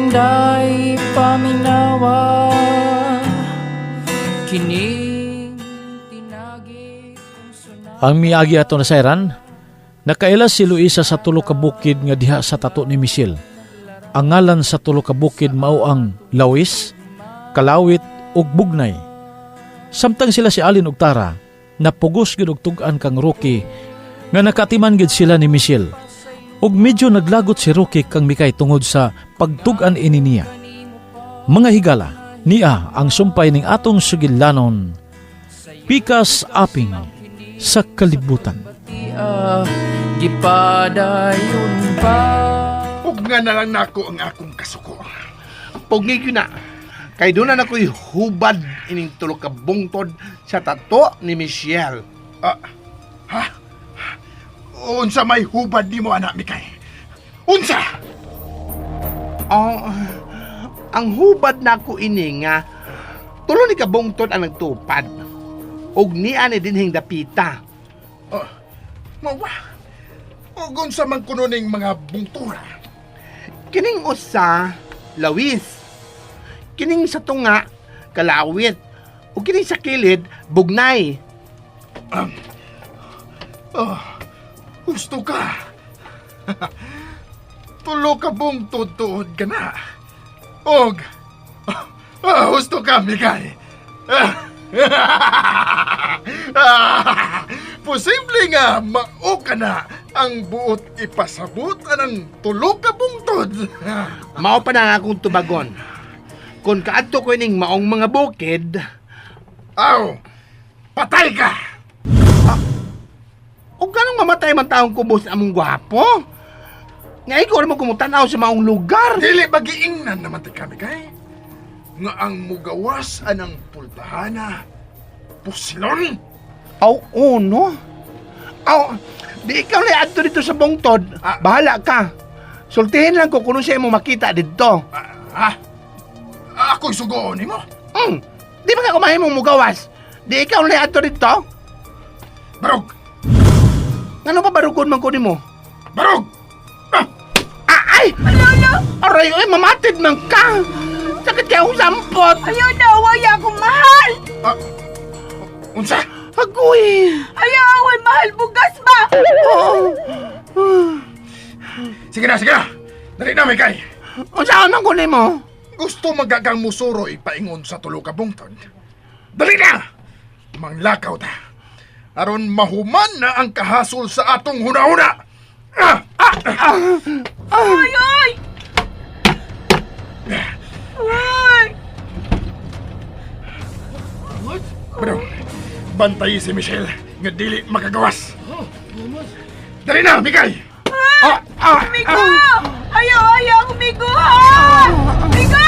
Inday paminawa kining tinagi kong sunawa. Ang miagi ato na sayran, nakaila si Luisa sa tulo ka bukid nga diha sa tato ni Michelle. Ang ngalan sa tulo ka bukid mao ang Lawis, Kalawit ug Bugnay. Samtang sila si Alin ug Tara, napugos gid og tug-an kang Rocky nga nakatiman gid sila ni Michelle. Ug medyo naglagot si Rocky kang Mikay tungod sa pagtug-an ini niya. Mga higala, niya ang sumpay ning atong sugilanon, pikas aping sa kalibutan. Gipadayon pa. Pugna na lang nako ang akong kasuko. Pugni gyud na. Kay doon na nako'y hubad ining tulo ka bungtod sa tato ni Michelle. Ha? Unsa may hubad nimo anak Mikay? Unsa? Oh, ang hubad nako ini nga tulo ni ka bungtod ang nagtupad. Ug niya ni dinhing dapita. Oh, mawa. Ug unsa man kuno ning mga bungtura? Kining usa lawis. Kining sa tunga kalawit. Ug kining sa kilid bugnay. Oh, gusto ka. Tulo ka bungtod tuod ka na. Og, husto ka, Mikay. Posible nga mao ka na ang buot ipasabot anang tulo ka bungtod. Mao pa na nga akong tubagon. Kung kaadto ko ining maong mga bukid, Aw, patay ka! O ganong mamatay man taong kubos among gwapo? Nga ikaw naman kumutanaw sa maong lugar. Dili ba giingnan naman ti kami kay? Nga ang mugawas anang pultahana, pusilon! Aw, uno. Aw, di ikaw na adto dito sa bungtod. Ah. Bahala ka. Sultihin lang ko kung siya mo makita dito. Ah, ako'y sugoon nimo. Di ba ka kumain mong mugawas? Di ikaw na adto dito? Barog! Ngano pa barugon man ko nimo? Barog! Ah! Ah, ay! Lolo! Aray, oy, mamatid man ka! Sakit kaya akong sampot! Ayaw na, away akong mahal! Ah, unsa? Agoy! Ayaw, away mahal bugas ba? Oh. Sige na, sige na! Dali na, Mikay! Unsa man ko nimo? Gusto magagang musuroy paingon sa tulo ka bungtod. Dali na! Manglakaw ta. Aron mahuman na ang kahasol sa atong huna-huna. Ah! Ah! Ay, ay! Ay! Bro, bantay si Michelle nga dili makagawas. Dali na, Mikay! Ah, ah, Migo! Ayaw, ayaw akong migo, ha! Migo!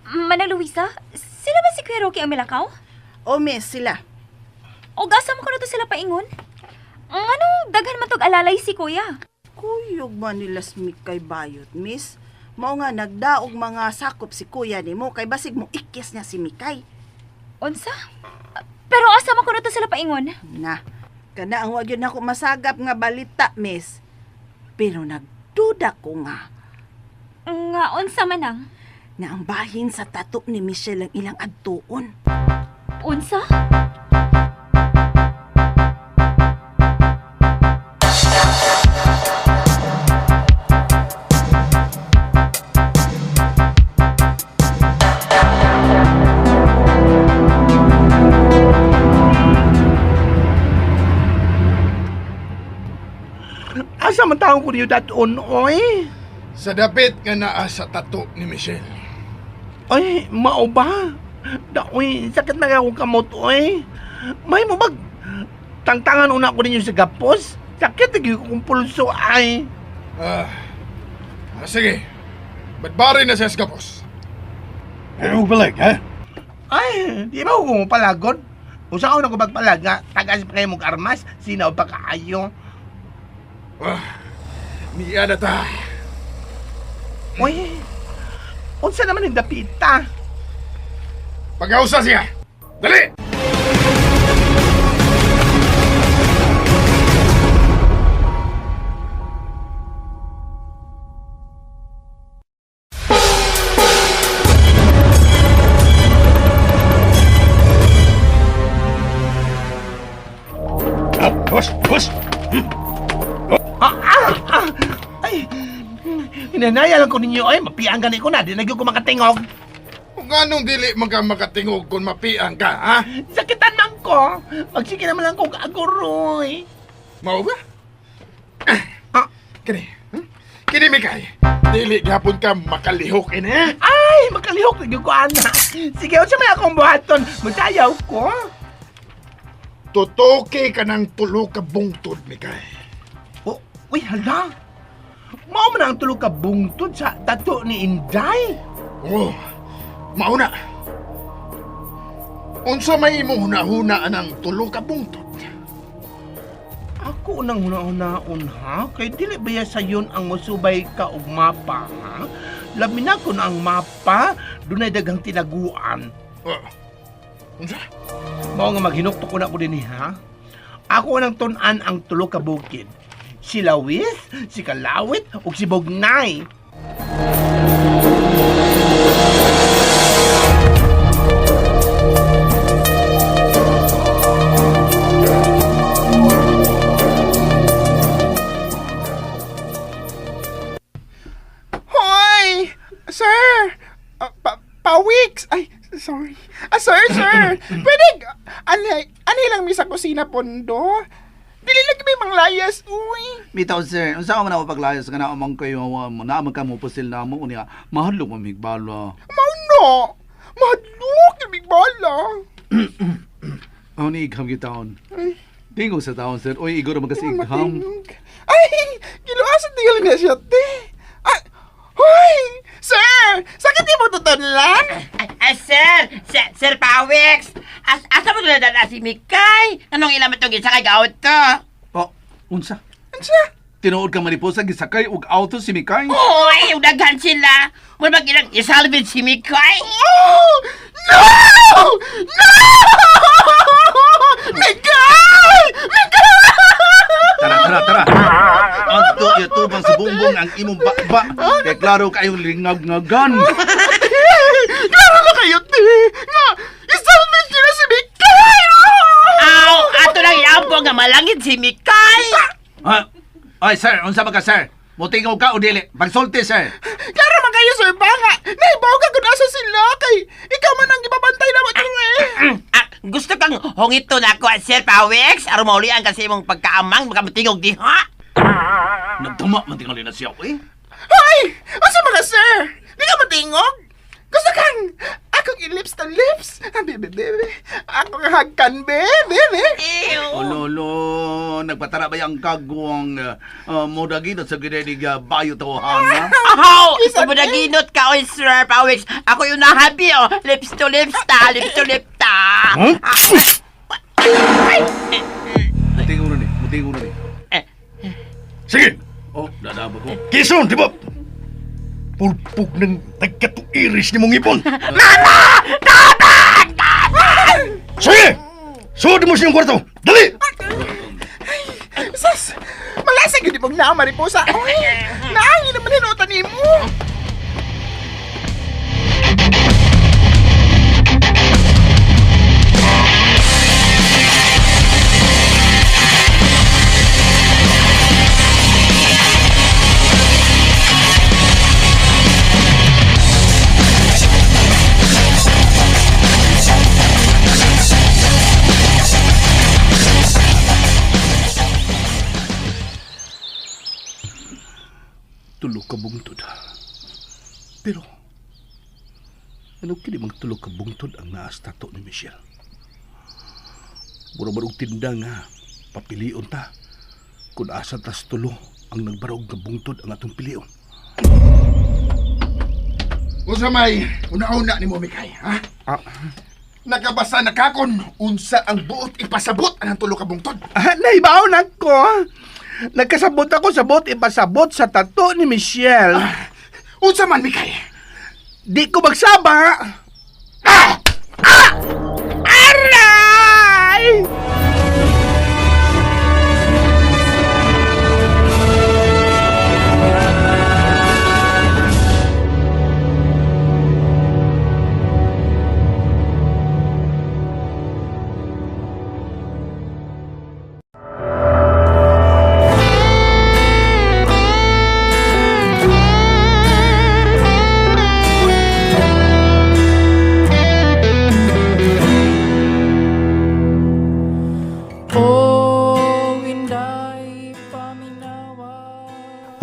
Manang Luisa, sila ba si Kuya Rocky ang milakaw? O miss, sila. O gasa mo ko na to sila paingon? Anong daghan man tog alalay si Kuya? Kuyog man nila Mikay bayot, miss. Mao nga nagdaog mga sakop si kuya nimo kay basig mo ikis niya si Mikay. Unsa? Pero asa man ko na to sila paingon? Na, kana ang wag yun ako masagap nga balita, miss. Pero nagduda ko nga Nga unsa man ang? na ang bahin sa tato ni Michelle ang ilang adtuon. Unsa? Asa man taong ko niyo daton, oy? Sa dapit nga naa sa tato ni Michelle. Ay, mao ba? Daoy, sakit na akong kamot, oy. May mo bag tangtangan una ko ninyo sa gapos? Sakit na gyud kong pulso, ay. Ah, sige. Badbari na siya sa gapos. Pero balik, ha? Ay, di ba ko palagod? Usa ka na ko magpalag nga, tagas pa kayo mong armas, sinaw pa kaayo. Ah, niya na ta. Uy, unsa naman yung dapita? Pagkausa siya! Dali! Up, push, push. Ay, hinanaya lang ko ninyo, ay, mapiang gani ko na, di na gyud ko makatingog. Kung anong dili man ka makatingog kung mapiang ka, ha? Sakitan man ko. Magsige naman lang ko kaaguroy. Mao ba? Ah. Kini. Kini Mikay. Dili gihapon ka makalihok ini. Eh? Ay, makalihok na gyud ko ana. Sige, unsa may akong buhaton? Musayaw ko. Tutuki ka ng tulo ka bungtod, Mikay. Oh, uy, hala. Mao man ang tulo ka bungtod sa tato ni Inday. Oh, mao na. Unsa may imong hunahuna anang tulo ka bungtod? Ako unang huna-hunaon ha, kay dili ba ya sayon ang mosubay ka og mapa ha? Labi na kun ang mapa, dunay daghang tinaguan. Oh. Unsa? Mao nga maghinuktok ko na ko dinhi ha. Ako nang tun-an ang tulo ka bukid. Si Lawis, si Kalawit ug si Bognay. Hoy! Sir! Pawix! Ay, sorry. Ah, sir, sir! Pwede, anay lang mi sa kusina pondo. Dili lang may manglayas, uy. Bitaw sir, unsa man ako paglayas nga naa man kayo mo naa man ka mo pusil na mo unya mahadlok man migbala. Mao no! Mahadlok, ibig bala. Aw ni igham gitaon. Ay, Tingog sa taon sir, oy igor man kasi igham. matingog. Ay, giluasan tingali na siya, te. Ay, hoy! Sir! Sakit di mo tutunlan? Ay, sir! Sir, Sir Pawix! Asa mo na si Mikay? Anong ilang itong gisakay ka auto? Oh, unsa? Unsa? Tinuod ka mariposa gisakay og auto si Mikay. Uy, daghan sila! Mura bang ilang isalvage si Mikay? Oh! No! No! Miguel! Miguel! Tara, tara, tara. Adto yatubang sa bumbong ang imong bakba. Kay klaro kayong lingag-ngagan. Klaro na kayo, te! Nga, isalvage nyo na si Miguel! Aw, ato lang iampo nga malangit si Mikay! Ha? Ay sir, unsa man ka sir? Motingog ka o dili? Pagsulti sir. Klaro man kayo, sir, ba nga? Naibaw ka kung asa sila kay ikaw man ang gibabantay na mo, eh. Ah, gusto kang hongito na ako, Sir Pawix? Aron maulian kasi imong pagkaamang, makamutingog di ha? Nagtama man tingali na siya, eh. Hoy! Asa mga sir? Di ka matingog? Gusto kang akong i-lips to lips? Ah, bebe, bebe. Akong hagkan, bebe, bebe. Ew! Ololo, nagpatara ba yung kagwang mudagi na sa ginedig bayo tawhana? Aw, Bisan kumunaginot ka, oy, Sir Pawix. Ako yung nahabi, oh. Lips to lips ta, lips to lips ta. Mutingo na ni, mutingo na ni. Sige! Oh, dadaba ko. Kison, di ba? Pulpog ng nagkatuiris ni mong ipon. Mama! Tama! Sige! Suod mo siyang kwarto! Dali! Sas! Malasag yun ibang na, Mariposa. Uy! Naangin naman hinutan ni mo. Tulo ka bungtod. Pero, ano kini mang tulo ka bungtod ang naas tato ni Michelle? Mura man og tinda nga, papilion ta. Kung asa tas tulo ang nagbarog nga bungtod ang atong pilion. Unsa may una-una ni mo, Mikay, ha? Ah. Nakabasa na kakon unsa ang buot ipasabot anang tulo ka bungtod. Ah, naibaw na ko. Nagkasabot ako sa bot ipasabot sa tato ni Michelle. Unsa man, Mikay? Di ko magsaba. Ah!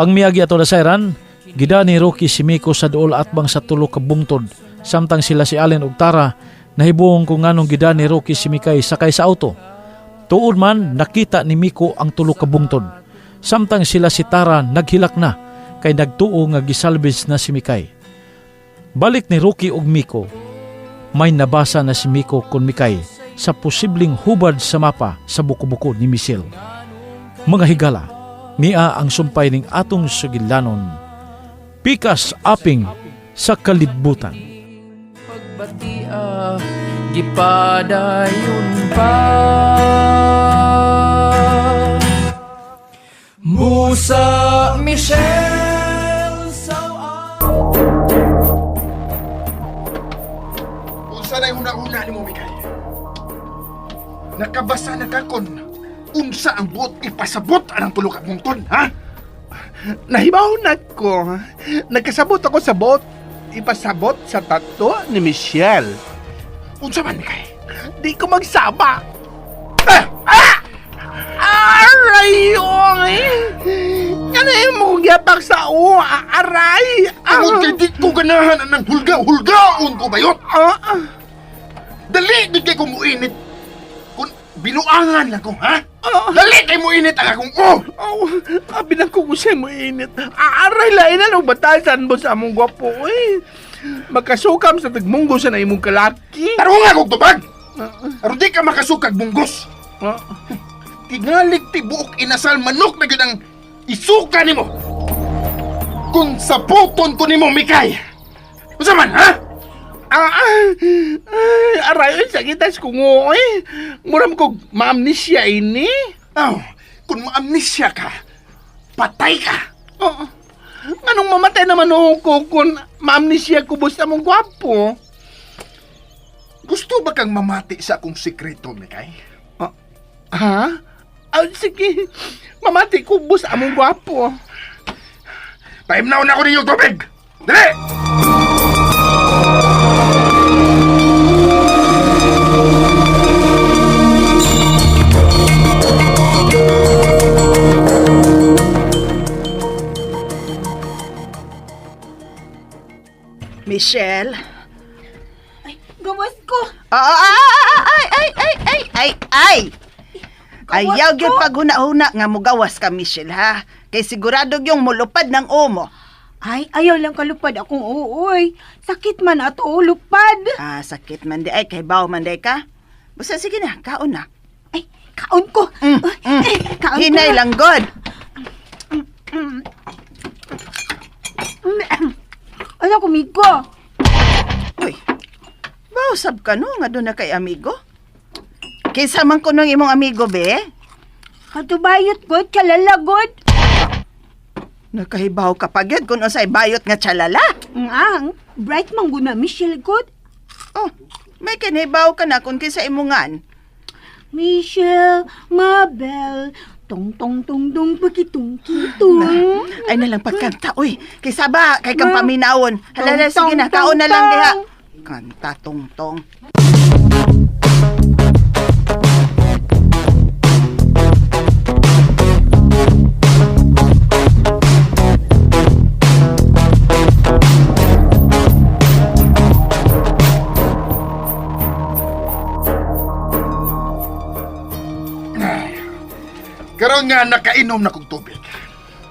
Ang miyagi ato nasayran, gida ni Rocky si Miko sa duol atbang sa tulo ka bungtod. Samtang sila si Allen ug Tara, nahibuong kung nganong gida ni Rocky si Mikay sakay sa auto. Tuod man, nakita ni Miko ang tulo ka bungtod. Samtang sila si Tara naghilak na, kay nagtuo nga gisalvage na si Mikay. Balik ni Rocky ug Miko, may nabasa na si Miko kun Mikay sa posibleng hubad sa mapa sa buko-buko ni Michelle. Mga higala, niya ang sumpay ning atong sugilanon. Pikas aping sa kalibutan. Pagbatia, gipadayon pa. Musa Michelle saw Unsa na una-una ni mo, Mikay? Nakabasa na ka kon unsa ang buot ipasabot anang tulo ka bungtod, ha? Nahibaw na ko. Nagkasabot ako sa bot. Ipasabot sa tato ni Michelle. Unsa man, Mikay? Di ko magsama. Ah! Ah! Aray! Oy! Ano yung mo kong gihapak sa o? Aray! Tungod kay di ko ganahan anang hulga-hulgaon ko bayot. Ah, ah. Dali, di kay ko muinit. Kung binuangan lang ko, ha? Ah. Dali kay muinit ang akong o! Oh, abi na ko kung siya mo init. Aaray lain na nung batasan mo sa among gwapo, eh. Makasukam sa tagmunggo sa na imong kalaki. Tarong nga kog tubag! Aron di ka makasukag munggos. Ah, Tingalig tibuok inasal manok na gyud ang isuka nimo. Kung saputon ko nimo Mikay. Unsa man, ha? Ay, aray, ay, sakit tas kung eh. Muram kog maamnesia ini. Aw, kung maamnesia ka, patay ka. Oh, anong mamatay naman ako kung maamnesia ko basta mong gwapo? Gusto ba kang mamati sa akong sikreto, Mikay? Ha? Ah, sige. Mamati ko bus among gwapo. Time na una ko ninyong tubig! Dali! Michelle? Ay, gawas ko. Ah, ah, ah, ah, ay, ay, ay, ay, ay, ay. Gawas Ayaw gyud ko. paghuna-huna nga mugawas ka, Michelle, ha? Kay sigurado yung mulupad ng umo. Ay, ayaw lang kalupad akong uuoy. Sakit man ato lupad. Ah, sakit man di ay, kay baw man di ka. Basta sige na, kaon na. Ay, kaon ko. Mm, mm. Ay, kaon ko. Hinay lang, God. Ano kumigo? Uy, bausab ka no, nga doon na kay amigo. Kinsa man ko nung imong amigo, be? Katubayot ko, tsalalagod. Nakahibaw ka pa gyud kung unsay bayot nga tsalala. Ang, bright man guna Michelle god. Oh, may kinibaw ka na kung kinsa imongan. Michelle, Mabel, tong tong tong dong pagitong kitong. Ay na lang pagkanta, uy. Kaysa ba, kay kang paminawon. Hala, Tong, sige na, tong, kaon na lang tong. diha. Kanta tong tong. Karon nga nakainom na kog tubig.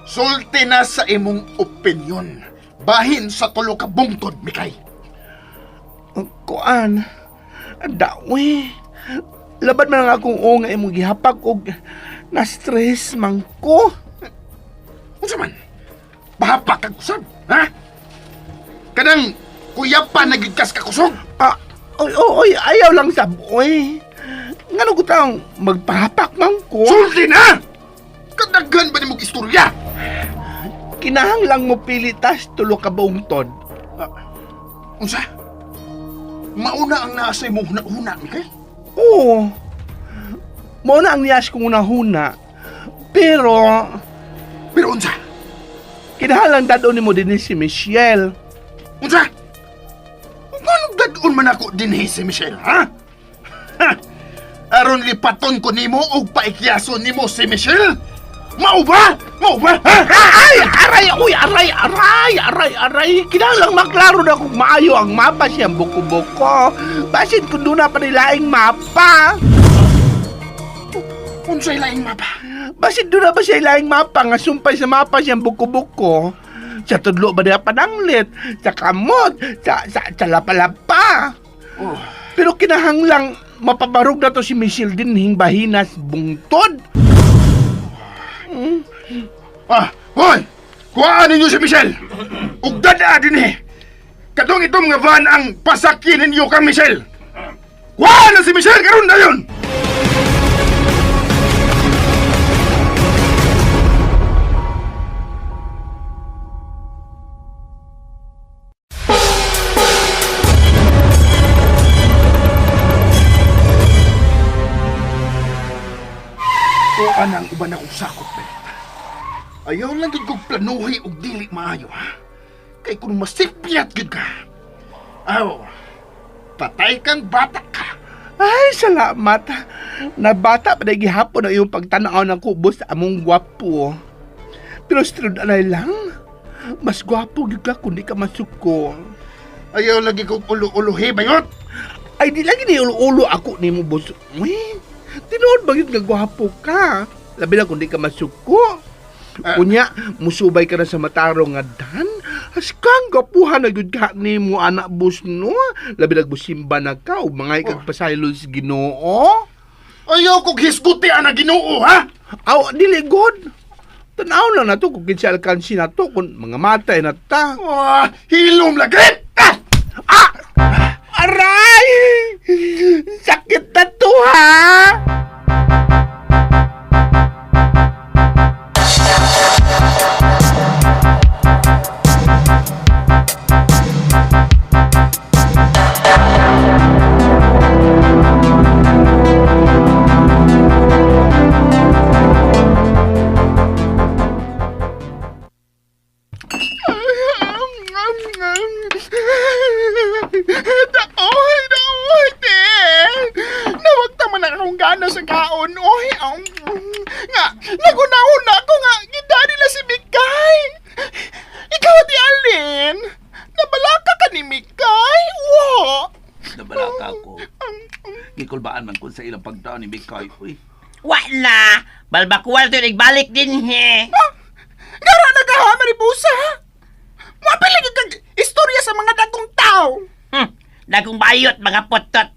Sulti na sa imong opinyon. Bahin sa tulo ka bungtod, Mikay. Kuan, dawi. Labad man ang akong o nga imong gihapak og na-stress man ko. Unsa man? Pahapak kag kusog, ha? Kanang kuya pa nagigkas ka kusog. Ah, oy, oy, oy, ayaw lang sab, oy. Ngano ko taong magpahapak man ko? Sulti na! Kadaghan ba nimong istorya? Kinahanglang mo pilitas tulo ka buongtod. Unsa? Mauna ang naa sa imong huna-huna, Mikay? Oo. Mao na ang niyas kong una-huna. Pero, Pero unsa? kinahanglang dadon nimo dinhi si Michelle. Unsa? Nganong dadon man ako dinhi si Michelle, ha? Ha! Aron lipaton ko nimo og paikyason nimo si Michelle? Mao ba? Mao ba? Ha? Ay, aray, uy, aray, aray, aray, aray. Kinahanglang maklaro na kung maayo ang mapa siyang buko-buko. Basin kung doon na pa nilaing mapa. Unsay laing mapa? Basin doon na ba siya laing mapa nga sumpay sa mapa siyang buko-buko? Sa tudlo ba niya pananglit? Sa kamot? Sa lapalapa? Oh. Pero kinahanglang mapabarog na to si Michelle din hingbahinas bungtod. Ah, hoy! Kuhaan ninyo si Michelle! Ug dada din eh! Katong itong nga van ang pasakin ninyo kang Michelle! Kuhaan na si Michelle karon na yun! Kuhaan ang uban akong sakop, Beth. Ayaw lang gid kog planuhi og dili maayo, ha? Kay kung masipyat gid ka. Aw, patay kang bata ka. Ay, salamat. Nabata pa na gihapon ang iyong pagtanaw ng kubos sa among gwapo. Pero strud anay lang, mas gwapo gyud ka kung di ka masuko. Ayaw lagi kog ulo-ulohi, bayot! Ay, di lagi ni ulo-ulo ako nimo boss. Uy, tinuod ba gyud nga gwapo ka? Labi na kung di ka masuko. Unya, musubay ka na sa matarong nga dan. Askang gwapuhan na gyud ka nimo anak boss no. Labi na busimba na ka ug mga ikagpasaylo sa Ginoo. Ayaw kog hisguti ana Ginoo, ha? Aw, dili god. Tanaw lang na to kung kinsa alkansi na to kung mga matay na ta. Ah, hilom lagi! Ah! Ah! Aray! Sakit na to, ha? Daoy, daoy, te. Nawagta man ang akong gana sa kaon, oy. Nga, nagunahon ako nga, gidani na si Mikay. Ikaw, Ate Alin, nabalaka ka ni Mikay? Wa. Nabalaka ako. Gikulbaan man kun sa ilang pagdaan ni Mikay. Uy, Wa na! Balbakual to nagbalik din he. Gara na ka ha, Maripusa. Mapili kag istorya sa mga dagkong tao. Dagkong bayot, mga potot.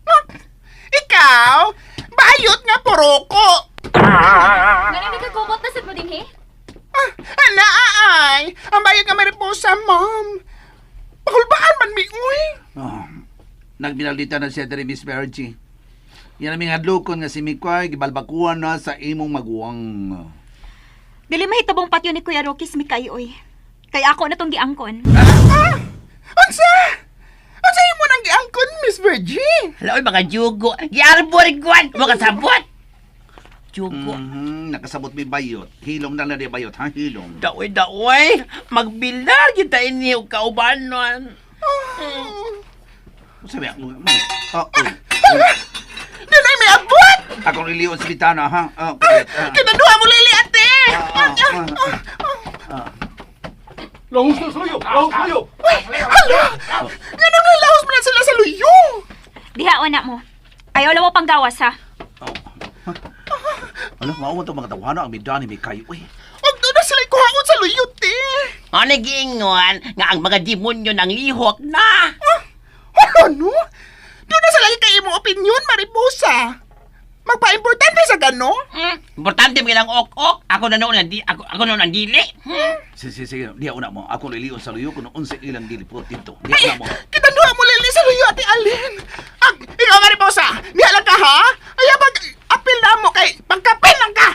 Ikaw, bayot nga poroko. Ngano nagkagumot na sad mo din he? Ah, ana, ay. Ang bayot nga Maripusa, ma'am. Pakulbaan man mi, uy. Oh, nagminaldita na siya diri Miss Virgie. Yan ang hadlokon nga si Mikay gibalbakuan na sa imong maguwang. Dili mahitabong patyo ni Kuya Rocky si Mikay oy. Kay ako na tong giangkon. Ah! Unsa? Unsa imo nang giangkon, Miss Virgie? Hala, oy, mga jugo. Giarbor, gwan! Mga sabot! Jugo. Nakasabot mi bayot. Hilom na lang di bayot, ha? Hilom. Daoy, daoy. Magbilar kita ini og kaubanon. Sabi ako, oh, oh. Dunay may abot! Akong lilion sa bitana, ha? Oh, kulit, ah. Kinaduha mo lili, ate! Lahos na sa luyo! Lahos na luyo! Uy, hala! Ganun na lahos mo na sila sa luyo! Diha na mo. Ayaw lang mo panggawas ha. Ano, mao man to mga tawhana ang midani Mikay. Uy, Huwag doon na sila ikuhaon sa luyo, te! Ano giingon nga ang mga demonyo nang lihok na. Ah, hala, no? Doon na sila kay imong opinion, Mariposa. Magpa-importante sa gano? Importante mo ilang ok-ok. Ako na noon ang di, ako noon ang dili. Sige, sige, sige. Diha una mo. Ako lilion sa luyo kung unsa ilang gilipot dito. Diha una mo. Kita duha mo lili sa luyo, Ate Alin. Ag, ikaw, Mariposa, diha lang ka, ha? Ayaw pag apil na mo kay pagkapil lang ka.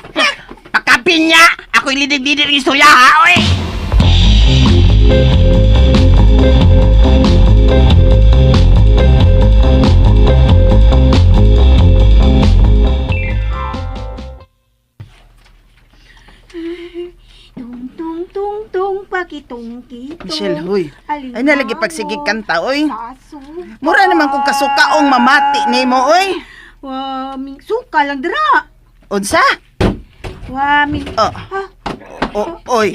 Pagkapin niya, ako'y lidig-lidig ng istorya, ha? Oy! Tung tung tung tung pakitong kitong. Michelle, huy. Ay, nalagi pagsigig kanta, oy. Sa suka. Mura naman kung kasukaong mamati nimo, oy. Wa, ming suka lang dira. Unsa? Wami. Ah. O, oy.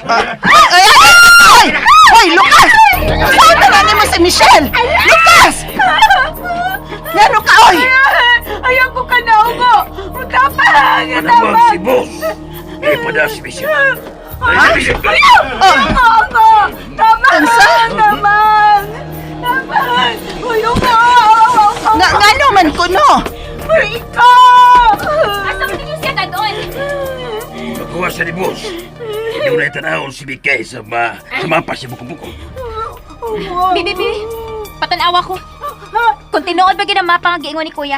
Ah, ay, ay, ay, ay! Oy, Lucas! Saan na nimo si Michelle? Lucas! Ngano ka, oy? Ayaw ko ka na, Ugo! Tapang! Manamang si boss. Eh, pada si Michelle. Ha? Ayaw! Oh. Ugo! Tamang! Unsa? Tamang! Tamang! Uy, Ugo! Nga, ngano man kuno? Uy, ikaw! Asa man ninyo siya dadon? Pagkuha siya ni boss. Hindi ko na itanawon si Mikay sa, ma sa mapa si Buko-Buko. Bibi, bibi. Patanawa ko. Kung tinuod ba gid ang mapa nga giingon ni kuya.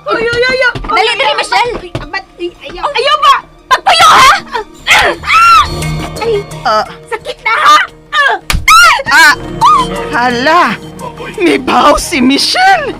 Uy, uy, uy! uy. Dali, dali, Michelle! Uy, abat! Uy, ayaw! Ayaw ba? Pagpuyo, ha? Ay, Ah, sakit na ha! Ah! ah, hala! Nibaw si Michelle!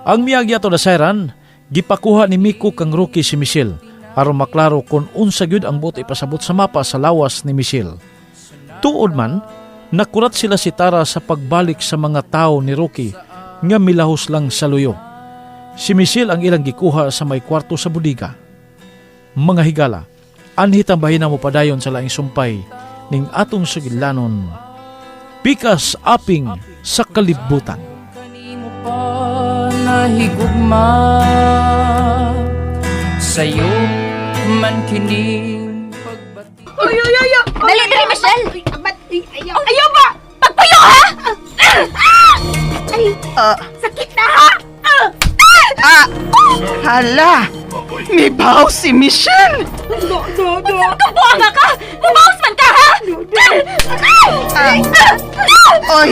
Ang miyagi ato na sayran, gipakuha ni Miko kang Rookie si Michelle aron maklaro kung unsa gyud ang buot ipasabot sa mapa sa lawas ni Michelle. Tuod man, nakurat sila si Tara sa pagbalik sa mga tao ni Rookie nga milahos lang sa luyo. Si Michelle ang ilang gikuha sa may kwarto sa budiga. Mga higala, anhi tambahin na mo padayon sa laing sumpay ning atong sugilanon. Pikas aping sa kalibutan. Kanimo pa nahigugma sa'yo man kining pagbati. Uy, uy, uy! uy. Dali, dali, Michelle! Uy, abat! Uy, ayaw! Ayaw ba? Pagpuyo, ha? Ay, Ah, sakit na ha! Ah! ah, hala! Nibaw si Michelle! Do, do, do! Unsa ka buanga ka? Mubaos man ka, ha? Ah, oy!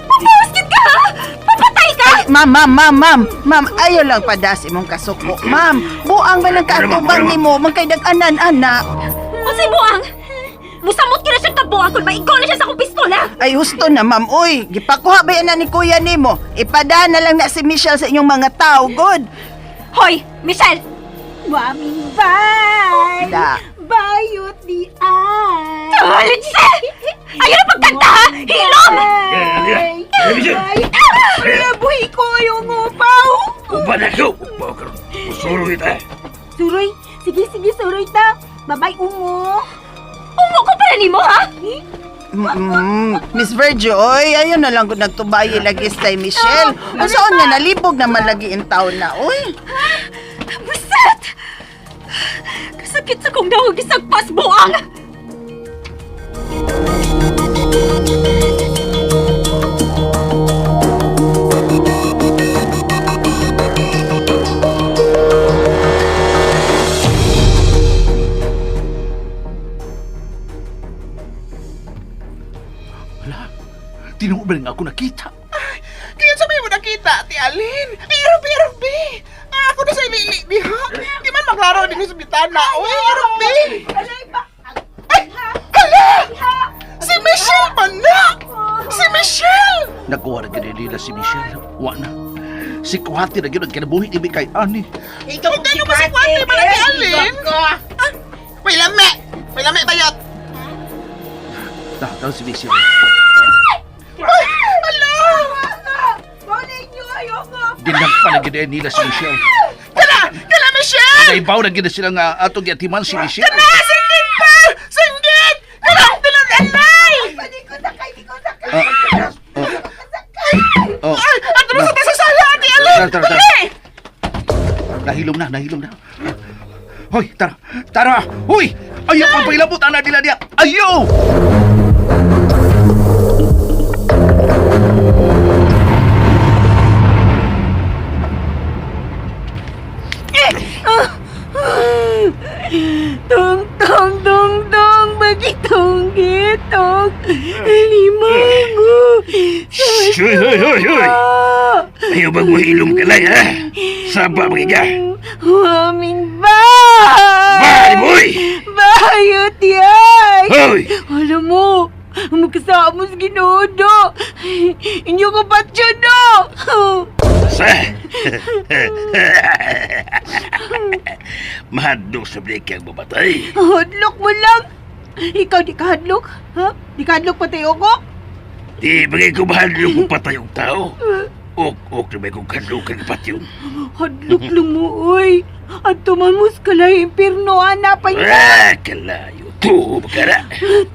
Mubaos gid ka, ha? Papatay ka! Ma'am, ma'am, ma'am, ma'am, ma'am, ayaw lang padas imong kasuko. Ma'am, buang man ang kaatubang nimo, man kay dag-anan, ana. Unsay buang? Musamot gyud na siya kabuang kung maigo na siya sa akong pistola. Ay, husto na, ma'am. Uy, gipakuha ba yan na ni kuya nimo? Ipada na lang na si Michelle sa inyong mga tao. Good. Hoy, Michelle! Waming bye! Da. Bayot di ay! Talitse! Ayaw na pagkanta, ha? Hilom! Ay! Michelle! Ay! Ay, buhi ko yung upaw! Uban ako! Upaw karon. Usuro kita. Suroy! Sige, sige, suroy ta! Babay, ungo! Ungo ko pala nimo, ha? Miss Virgie, oy, ayun na lang kung nagtubayi lagi sa Michelle. Unsaon nga nalibog naman lagi in town na, oy. Buset! Kasakit sa kong dawag isagpas buang! Wala. Tinuod ba rin ako nakita? Kaya sa may mo nakita, Ate Alin. Ay, RB, RB. Ah, ako na sa ilili diha. Di man maglaro din sa bitana. Uy, RB. Alay ba? Ay, hala! Si Michelle man na! Si Michelle! Nakuha na gid nila si Michelle. Wa na. Si Kuhati na gid ang kinabuhi ni kay ani. Ikaw Kung gano'n mo si Kwate man, Ate Alin? Ah, may lame! May lame bayot! Tahan si Michelle. Ay, hala! Balik niyo, ayoko! Ginagpa na gid nila si Michelle. Kala! Kala, Michelle! Naibaw na gid sila nga atong giatiman si Michelle. Kala! Singgit pa! Singgit! Kala! Tilon anay! Di ko sakay, di ko sakay! Oh. Ay, ato na sa tasasala, Ate Alin! Tara, tara, tara. Dali! Nahilom na, nahilom na. Hoy, tara, tara. Hoy, ayaw ang pailabot ana nila diya. Ayaw! Tong, tong, tong, tong, bagitong, gitong, limango. Hoy, hoy, hoy, hoy! Ayaw bang muhilom ka lang, ha? Saba, magiga. Aming ba? Ba, boy! Bayot yay! Hoy! Alam mo, magkasama sa Ginoo do. Inyo ko patyo do. Sa? Mahadlok sa blik ang mamatay. Hadlok mo lang. Ikaw di ka hadlok, ha? Di ka hadlok patay ko? Di bagay ko mahadlok kung patay ang tao. Ok-ok na may kong kadlokan patyon. Hadlok lang mo, oy. At tumamos ka lang impirno, ana pa Ah, kalayo. Tuho bakara.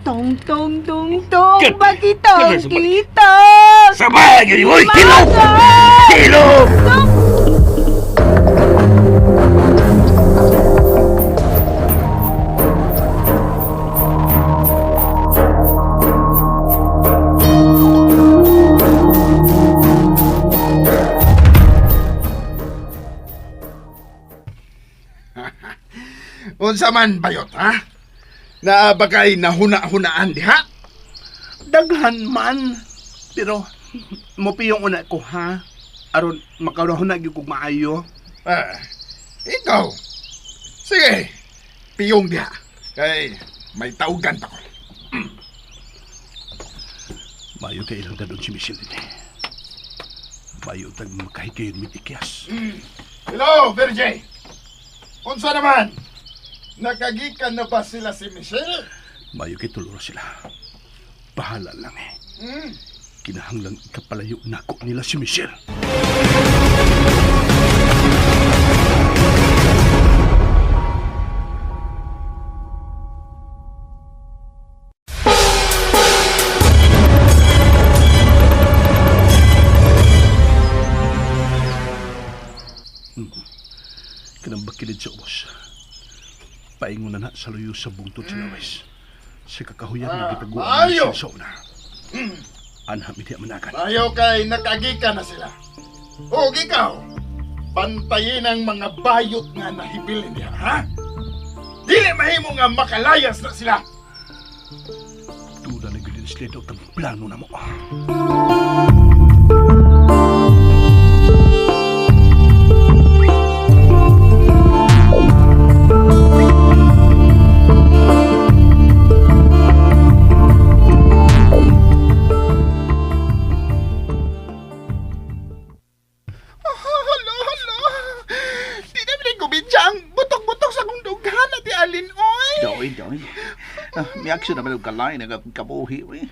Tong, tong, tong, tong, Kat- bakitong, Kat- kitong. Sabay, gani, oy! Hilom! Hilom! Unsa man bayot, ha? Naa ba kay nahuna-hunaan diha? Daghan man. Pero, mupiyong una ko ha. Aron makarahon na gyud kog maayo. Ah, ikaw. Sige, piyong diha. Kay may taugan pa ko. Mayo kay ilang dadon si Michelle din. Mayo tag makahigayon mitikyas. Hello, Virgin. Unsa naman? Nakagikan na ba sila si Michelle? Mayo kay tuluro sila. Bahala lang eh. Kinahanglang ikapalayo nako nila si Michelle. Kanang bakilid sa ubos. Paingon na na sa luyo sa bungtod sa lawes. Sa kakahuyan nga gitaguan ni Maayo. Michelle sa una. Anha mi di managan. Mayo kay nakagikan na sila. O ikaw, bantayin ang mga bayot nga nahibilin diha, ha? Dili mahimo nga makalayas na sila. Duda na gyud sila daw tang plano na mo. Hala, hala. Di na pinagubidya ang butok-butok sa akong dughan, Ate Alin, oy. Doy, doy. Ah, may aksyon naman og kalay na kabuhi, uy.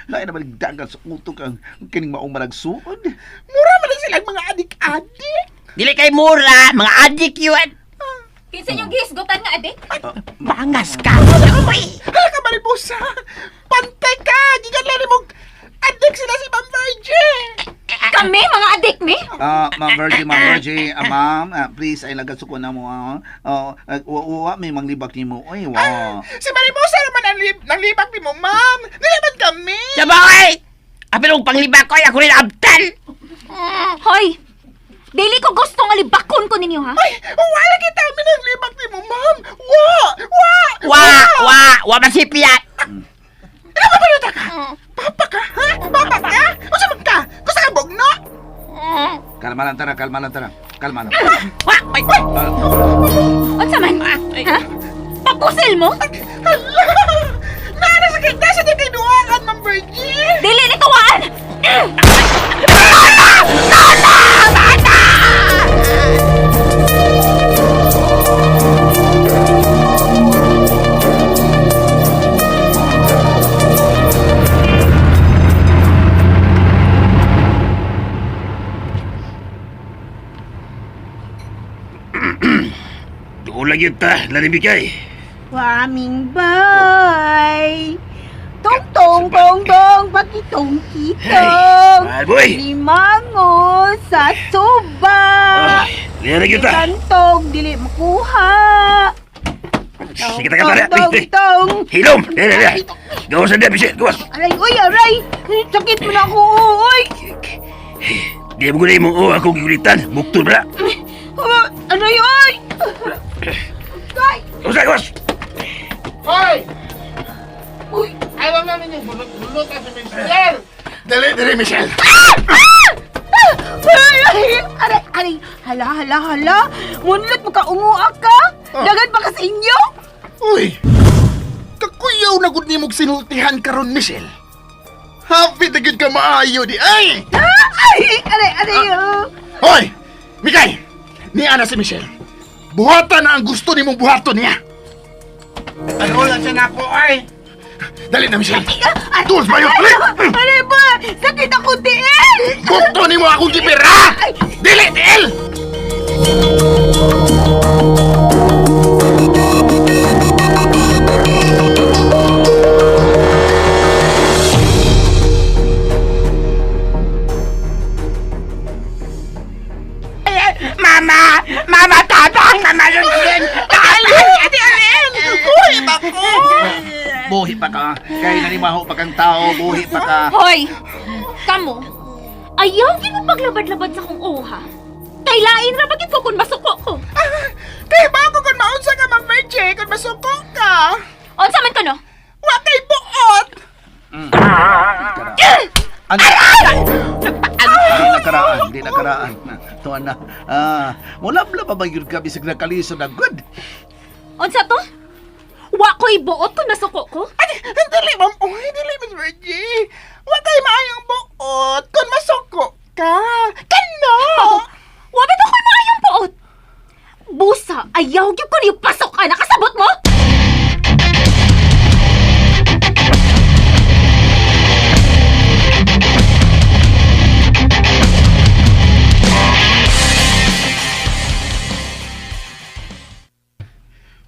Lain naman dagat sa utok ang kining maong managsuod. Mura man lang silang mga adik-adik. Dili kay mura, mga adik yun. Kinsa inyong gihisgutan nga adik? Bangas ka. Uy! Hala ka, Mariposa. Pantay ka. Gigan lang mo. Adik sila si Ma'am Virgin. Kami mga adik mi? Ah, Ma'am Virgie, Ma'am Virgie, ah, ma'am, ah, please ay lagasuko na mo. Ah, oh, ah, wa, wa, may manglibak nimo. Uy, wa. Si Mariposa naman ang nanglibak ni mo, ma'am. Niliban kami. Sabay! Apil og panglibak ko, ako rin abtal. Hoy! Dili ko gusto nga libakon ko ninyo ha. Ay, wala kita kami nanglibak ni mo, ma'am. Wa! Wa! Wa, wa, wa masipiyat. Ano ba bayota ka? Papa ka, ha? Papa ka? Unsa man ka? Gusto ka bugno? Kalma lang tara, kalma lang tara. Kalma lang. Wa, ay, Unsa man? Ha? Papusil mo? Hala! Naana sa kita sa di kay duaan, Ma'am Virgie. Dili ni tuwaan! Doon lang yun ta, lalimikay. Waming bay. Tong tong tong tong pakitong kitong. Hey, boy. Limango sa suba. Ay, liya na yun ta. Kantong dili makuha. Sige, taga tara. Tong Ay, ay. tong. Hilom! Liya, liya. Gawas na diya, Michelle. Gawas. Aray, uy, aray. Sakit mo na ako, uy. Di mo gulay mong o akong gigulitan. Bukto na. Ah, Aray, uy. Ay, Gawas na, gawas! Hoy! uy. Ayaw na ninyo bunot-bunot si Michelle! Dali, dali, Michelle. Ah! Aray, hala, hala, hala. Munlot mo ka, unguak ka. Dagan pa ka sa inyo. Uy! Kakuyaw na gud nimog sinultihan karon, Michelle. Happy na gud ka maayo di ay! Ay, aray, aray, oh. Hoy! Mikay! Niya na si Michelle. Buhatan na ang gusto nimong buhaton niya. Ano lang siya nako ay? Dali na, Michelle. Tools ba yun? Dali! Aray ba? Sakit ako tiil! Bukto nimo akong gipira! Dili, tiil! Mama! Mama, tabang! Mama, Lundin! Tabang! Ate Alen! Buhi ba ko? Buhi pa ka. Kay nanimaho pa kang tao, buhi pa ka. Hoy! Kamo, ayaw gid mo paglabad-labad sa kong uha. Kay lain ra bakit ko kung masuko ko. Kay bago kung maunsa ka, Ma'am Virgie, kung masuko ka. Unsa man kuno? Wa kay buot! Ano? Di na karaan, di na karaan. Tuan na. Ah, mulabla pa ba yun ka bisag nakalisod na good? Unsa to? Wa ko'y buot kung masuko ko? Ay, dili, Ma'am. Uy, dili, Miss Virgie. Wa kay maayong buot kung masuko ka. Kano? Wa ba ko'y maayong buot? Busa, ayaw gyud ko niyo pasok ka nakasabot mo?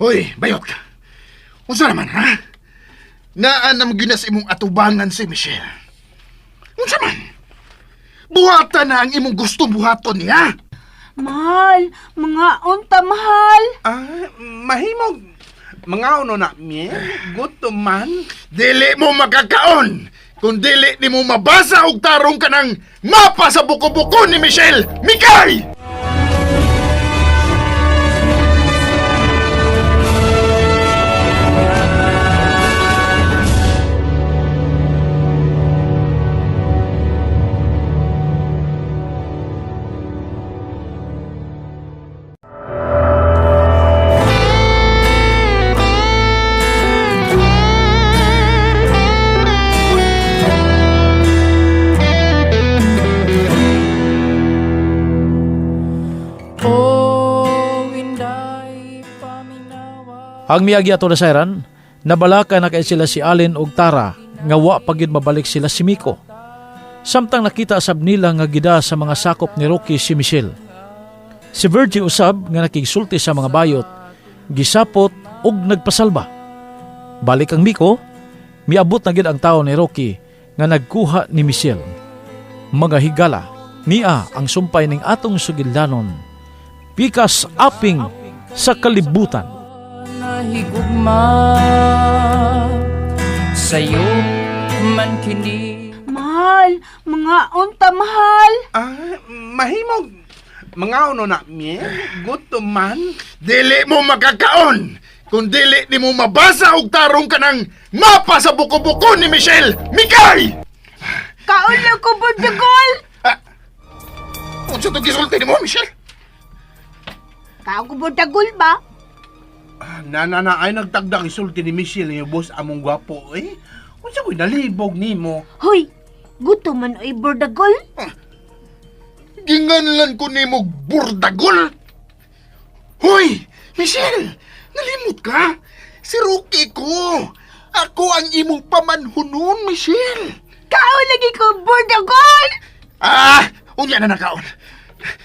Hoy, bayot ka. Unsa naman, ha? Naa na gyud na sa imong atubangan si Michelle. Unsa man? Buhatan na ang imong gustong buhaton niya. Mahal, mga unta, mahal. Ah, mahimog. Mga uno na, miel. Gutom man. Dili mo makakaon kung dili nimo mabasa og tarong ka ng mapa sa buko-buko ni Michelle. Mikay! Oh, inday paminawa. Ang miagi ato na sayran, nabalaka na kay sila si Allen og Tara nga wa pa gyud mabalik sila si Miko. Samtang nakita sab nila nga gida sa mga sakop ni Rocky si Michelle. Si Virgie usab nga nakigsulti sa mga bayot, gisapot og nagpasalba. Balik ang Miko, miabot na gid ang tao ni Rocky nga nagkuha ni Michelle. Mga higala, niya ang sumpay ning atong sugilanon. Pikas aping sa kalibutan. Nahigugma sa'yo man kini. Mahal, mga unta, mahal. Ah, mahimog. Mga uno na, miel. Gutom man. Dili mo makakaon kung dili nimo mabasa og tarong ka ng mapa sa buko-buko ni Michelle. Mikay! Kaon lang ko, Portugal. Unsa to gisulti nimo, Michelle? Kaon ko, Portugal ba? Ah, na, na, na, ay nagtagdang isulti ni Michelle niyo, boss, among gwapo, eh. Unsa ko'y nalibog nimo? Hoy, gutom man ay Bordagol. Ginganlan ko nimo burdagol. Hoy, Michelle, nalimot ka? Si Rocky ko. Ako ang imong pamanhunon, Michelle. Kaon lagi ko, Bordagol. Ah, unya na nakaon.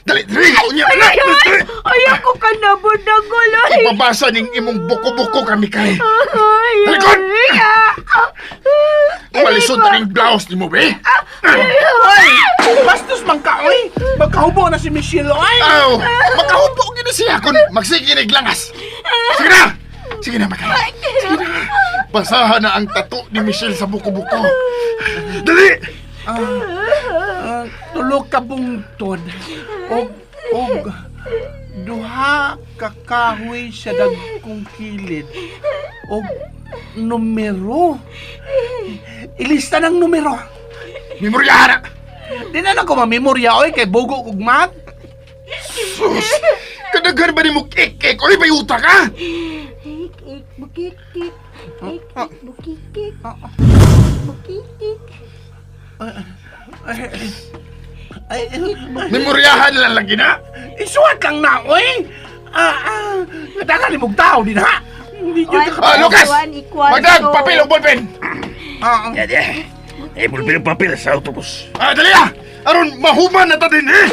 Dali, dali, unya na. Ay, ay, ako ka na, Bordagol. Ay. Ipabasa ning imong buko-buko kami kay. Ay, Talikod! ay, ah. Palisod na ning blouse nimo, be. Ay! Bastos man ka, oy! Magkahubo na si Michelle, oy! Aw, makahubo gyud na siya kun magsiginig langas. Sige na. Sige na, Makay. Sige na. Basahan na ang tato ni Michelle sa buko-buko. Dali! Tulo ka bungtod. Og duha ka kahoy sa dagkong kilid. Og numero. Ilista ng numero. Memorya na. Di na ko mamemorya oy kay bugo kog mat. Sus! Kadaghan ba ni mo kik-kik? Oy, bayuta ka! Ik, ik, bukikik. Ik, ik, bukikik. Bukikik. Ay, Memoryahan lang lagi na! Isuwat lang na, oy! Nadagan ni mong tao din, ha? Hindi One Ah, Lucas! plus one equals Magdag! to- Papel o ballpen! Yan, yan. Eh, pulpil ang papel sa autobus. Ah, dali na! Aron, mahuman na ta din, eh!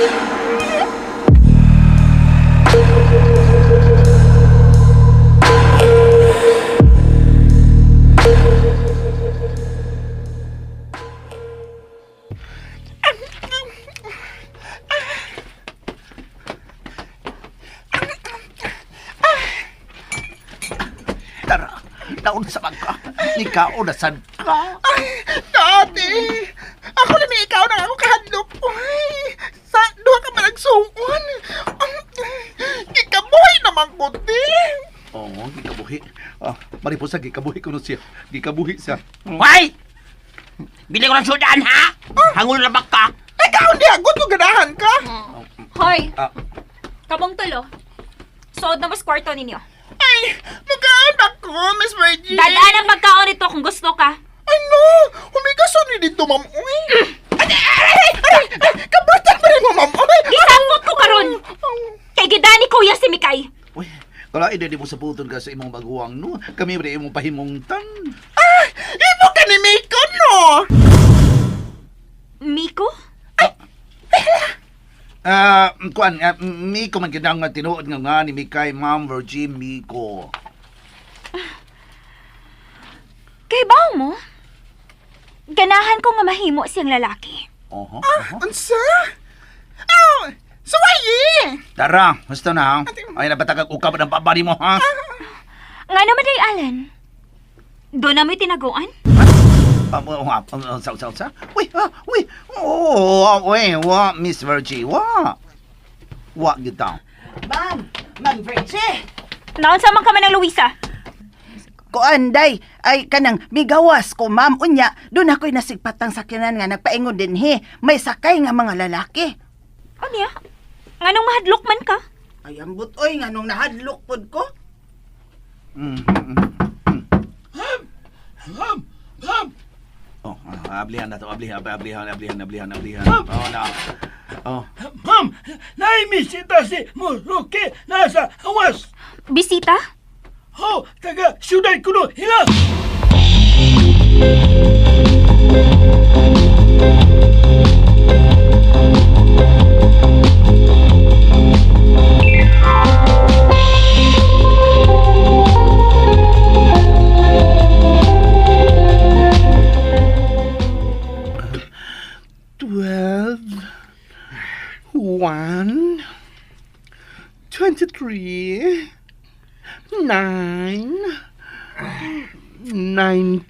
Tara, naon sa man ka? Ikaw na sad ka. Ay, dati! Ako na ni ikaw na ako kahadlok. Uy, sa duha ka man nagsuon. Gikabuhi naman ko, di. Oo, gikabuhi. Ah, mariposa, gikabuhi ko no siya. Gikabuhi siya. Hoy! Bili ko ng sudan, ha? Hangul na ka. Ikaw di agot mo ganahan ka. Hoy! Ah. Kamong tulo. Sood na mas kwarto ninyo. Ay, mukaan ako, Miss Virgie. Dadaan ang pagkaon nito kung gusto ka. Ay, no! Humigason ni dito, ma'am. Uy! Ay, ay, ay, ay, ay, kabatan pa rin mo, ma'am. Uy! Gisangkot ko karon. Kay gidani kuya si Mikay. Uy, kala hindi mo sa putol ka sa imong baguang no. Kami ba imong pahimungtan? Ah, imo ka ni Miko, no? Miko? Ah, kuan, Miko man gyud ang tinuod nga nga ni Mikay Ma'am Virgie Miko. Kay bawo mo? Ganahan ko nga mahimo siyang lalaki. Oho. Ah, unsa? Oh, suwayi! Tara, gusto na ha. Ay nabatagag ukab ng babari mo ha. Nga naman day Alan. Doon na mo'y tinaguan? Sa. Uy, uy. Oh, uy, wa Miss Virgie, wa. Wa gyud ta. Ma'am, Ma'am Virgie. Naunsa man ka man ng Luisa? Kuan, day, ay kanang migawas ko, ma'am. Unya, doon ako'y nasigpatang sakyanan nga nagpaingon din he. May sakay nga mga lalaki. Unya? Nganong mahadlok man ka? Ay, ambot, oy, nga nung nahadlok pod ko. Oh, ablihan na to, ablihan, ablihan, ablihan, ablihan, ablihan. Oh, na. Oh. Ma'am, naimisita si Muruki nasa awas. Bisita? Ho, taga siyudad kuno, hila! 12, 1, 23, 9, 19.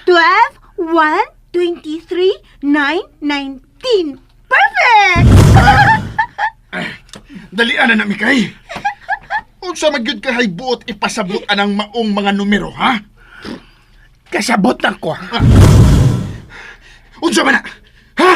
12, 1, 23, 9, 19. Perfect! Dalian na na, Mikay! Unsa man gyud kahay buot ipasabot anang maong mga numero, ha? Kasabot na ko. Unsa man na? Ha?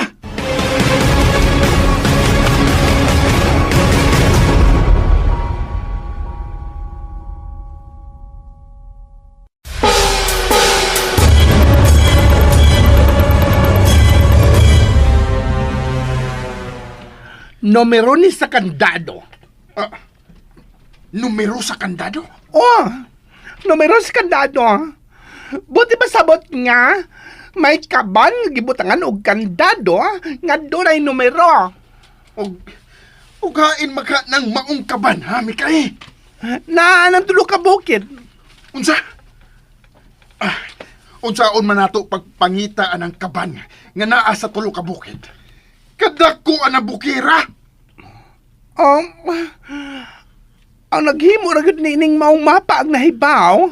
Numero ni sa kandado. Ah, numero sa kandado? Oh, numero sa kandado. Buti ba sabot nga, may kaban gibutangan og kandado nga dunay numero. Og ugain maka ng maong kaban, ha, Mikay? Na anang tulo ka bukid. Unsa? Ah, unsaon man nato pagpangita anang kaban nga naa sa tulo ka bukid? Kadako ang bukira. Ang naghimo ra gyud niining maong mapa ang nahibaw.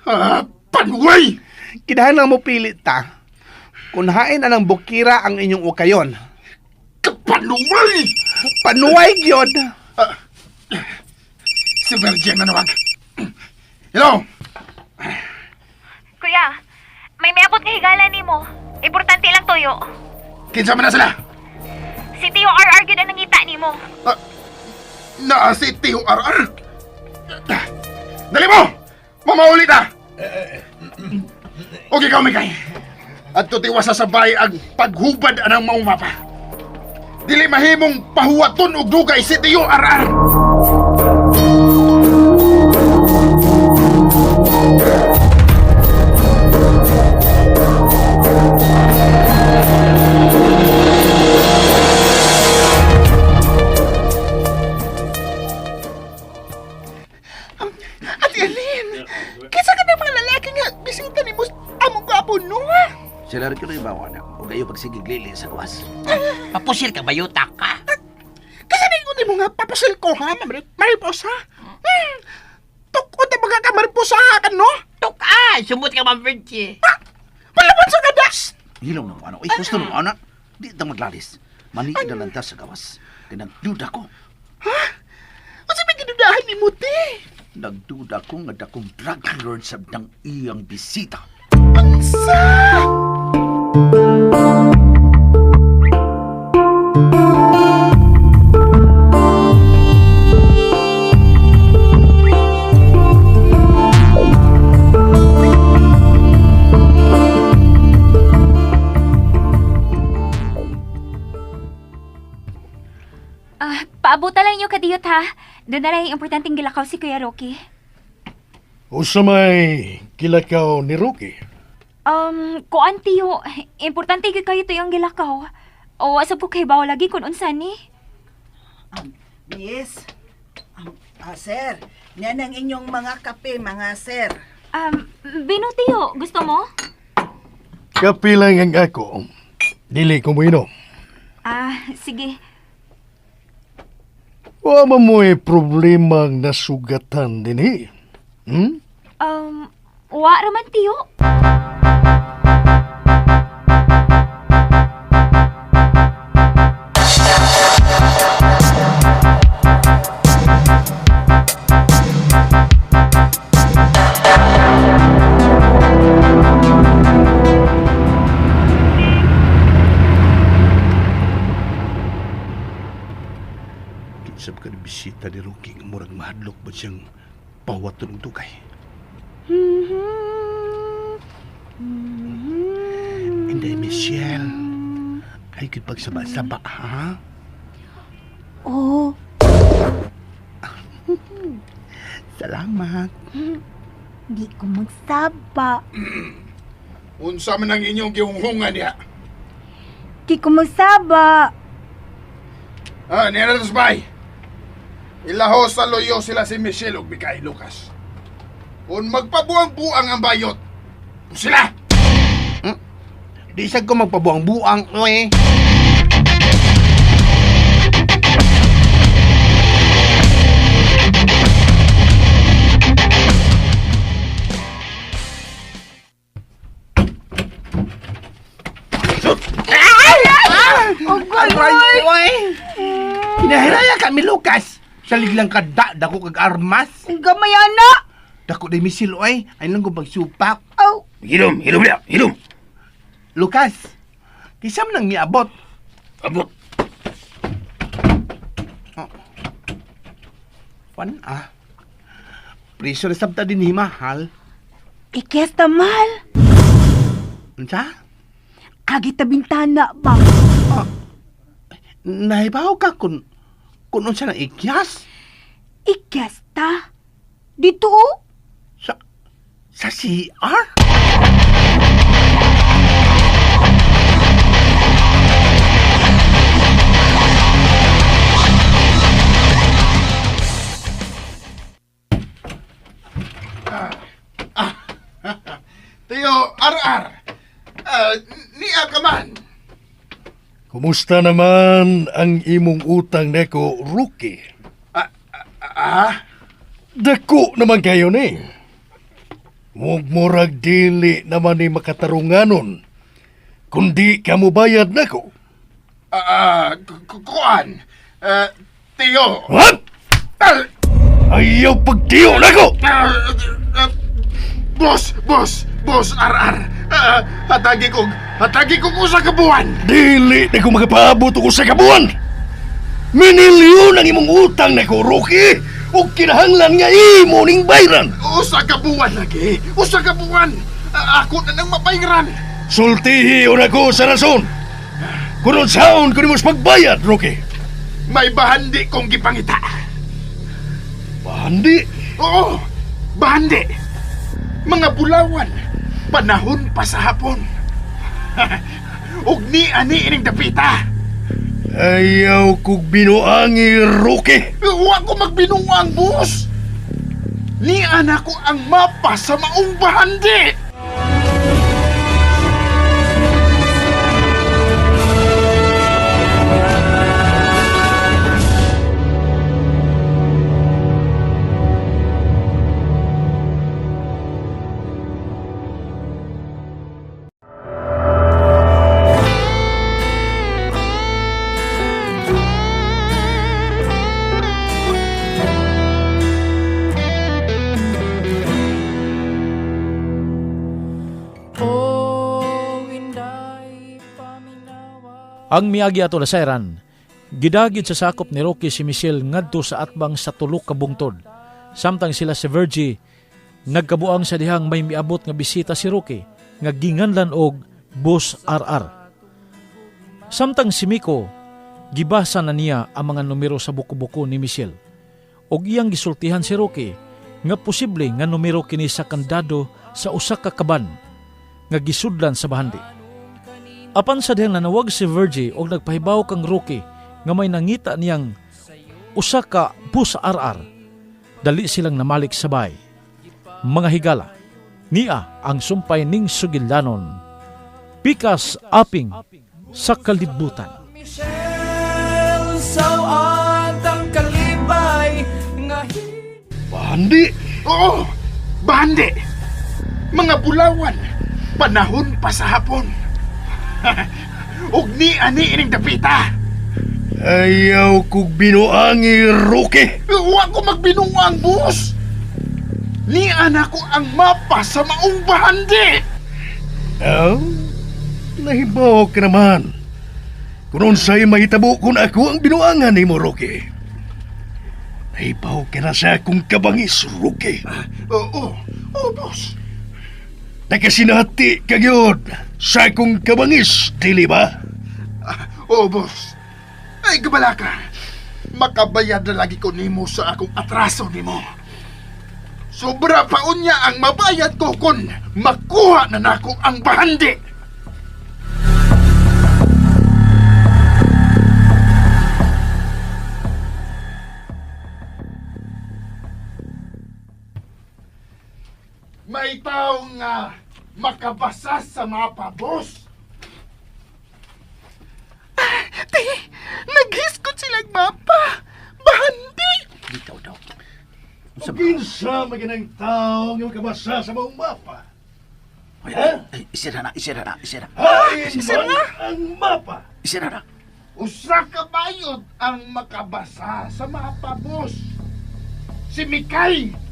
Ah, panway! Kinahanglan mo pili ta. Kun hain anang bukira ang inyong ukayon. Kapanuway! Panuway gyud. Ah, si Virgin nanawag. Hello? Kuya, may miabot nga higala nimo. Importante lang tuyo. Kinsa man na sila? Si Tio RR gyud ang nangita nimo. Naa si Tio RR. Dali mo! Mamauli ta! Okay ka, Mikay. At tutiwa sa sabay ang paghubad anang maong mapa. Dili mahimong pahuwaton og dugay si Tio RR. Ate Aline, kinsa ka ng mga lalaki nga bisita ni mo among gwapo no? ha? Sila rin ko na ibawa na. Huwag kayo pagsigig-lili sa gawas. Papusil ka ba, yuta ka? Kasi ningon nimo nga papasil ko ha, mariposa. Tukod na mga ka mariposa ka no? Tuka! Sumot ka, Ma'am Virgie. Palaban sa kadas! Hilaw na mo, ano? Ay, gusto na mo, ana. Di ta maglalis. Maliit na lang ta sa gawas. Kaya nagduda ko. Unsa may gidudahan ni mo te? Nagduda ko nga dakong drug lord sa ng iyang bisita. Unsa? Paabutan lang ninyo kadiyot ha. Doon na lang yung importanteng gilakaw si Kuya Rocky. Usa may gilakaw ni Rocky. Kuan tiyo, importante gyud kayo to yung gilakaw. O asa po kay bawo lagi kun unsa ni? Miss, sir, yan ang inyong mga kape, mga sir. Bino tiyo, gusto mo? Kape lang ang ako. Dili ko moinom. Sige. Wa man mo'y problemang nasugatan dinhi. Wa raman tiyo. Kinsab ka ni bisita ni Rocky nga murag mahadlok ba siyang pahuwaton og dugay. Inday, Michelle. Ay, kung pagsaba-saba, ha? Oh, Salamat. di ko magsaba. Unsa man ang inyong gihunghungan niya? Di ko magsaba. Niya na bay. Ilaho sa loyo sila si Michelle ug Mikay Lucas. Kung magpabuang-buang ang bayot, sila! Di sad ko magpabuang-buang, oy. Aray, oy! Hinahiraya kami, Lucas. Salig lang kada, dako kag armas. Gamay ana. Dako day misil, oy. Ay lang kong pagsupak. Aw, Hilom, hilom niya, hilom. Lucas, kinsa man ang miabot? Abot. Oh. Wan ah. Priso na sabta din ni mahal. Ikyas ta mahal. Unsa? Agi ta bintana ba? Nahibaw ka kung unsa nang ikyas? Ikyas ta? Dito oh. Sa CR? Tiyo RR, niya ka man. Kumusta naman ang imong utang nako, Rocky? Dako naman kayo ni. Murag dili naman ni makatarunganon. Kundi ka mo bayad nako. Kuan. Tiyo. What? Ayaw pagtiyo nako! Boss, boss, boss RR. Hatagi kog Hatagi kong usa ka buwan. Dili na ko makapaabot og usa ka buwan. Minilyon ang imong utang nako, Rocky. Ug kinahanglan nga imo ning bayran. Usa ka buwan lagi. Usa ka buwan. Ako na nang mabayran. Sultihi una ko sa rason. Kung unsaon ko nimo sa pagbayad, Rocky. May bahandi kong gipangita. Bahandi? Oo, bahandi. Mga bulawan, panahon pa sa hapon. Ug ni ani ining dapita. Ayaw kog binuangi, Rocky. Wa ko magbinuang, boss. Ni anak ko ang mapa sa maong bahandi. Ang miagi ato lasayran, gidagid sa sakop ni Rocky si Michelle ngadto sa atbang sa tulo ka bungtod. Samtang sila si Virgie nagkabuang sa dihang may miabot nga bisita si Rocky nga ginganlan og Boss RR. Samtang si Miko, gibasa na niya ang mga numero sa buko-buko ni Michelle. Og iyang gisultihan si Rocky nga posible nga numero kini sa kandado sa usa ka kaban nga gisudlan sa bahandi. Apan sa dihang nanawag si Virgie og nagpahibaw kang Rocky nga may nangita niyang usa ka bus RR. Dali silang namalik sa bay. Mga higala, niya ang sumpay ning sugilanon. Pikas aping sa kalibutan. Michelle, sawat ang kalibay nga Bahandi? Oo, bahandi. Mga bulawan, panahon pa sa hapon. Ug ni ani ining dapita. Ayaw kog binuangi, Rocky. Wa ko magbinuang, boss. Ni anak ko ang mapa sa maong bahandi. Oh, nahibaw ka naman. Kung unsay mahitabo kung ako ang binuangan nimo, Rocky. Nahibaw ka na sa akong kabangis, Rocky. Oo, oo, boss. Nakasinati ka gyud sa akong kabangis, dili ba? Oo, boss. Ay, gabala ka. Makabayad na lagi ko nimo sa akong atraso nimo. Sobra pa unya ang mabayad ko kung makuha na nako ang bahandi. May tao nga makabasa sa mapa, boss. Te, naghiskot silang mapa. Bahandi! Ikaw daw. Kinsa maginang tao nga makabasa sa maong mapa? Ha? Ay, isira na, isira na, isira. Hain man ang mapa. Isira na. Usa ka bayot ang makabasa sa mapa, boss. Si Mikay.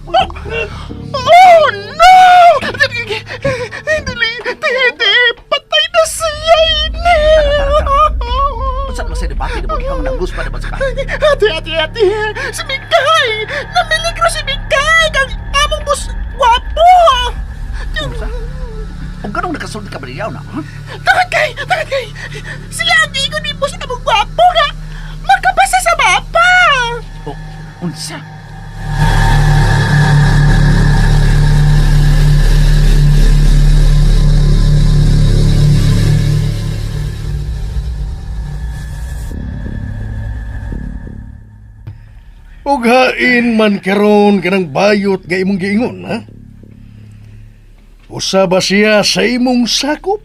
Oh, no! Dali, te, patay na siya, ini! Saan masay debate na ikaw nang pa naman sa ka? Ate, ate, ate! Si Mikay! Namiligro si Mikay! Kang among bus gwapo! Kung ganong nakasulti ka ba niyaw na? Ha? Takot kay! Takot kay! Siya ang gigo ni boss among gwapo nga! Makabasa sa mapa! Oh, unsa? Ug hain man karon kanang bayot nga imong giingon, ha? Usa ba siya sa imong sakop?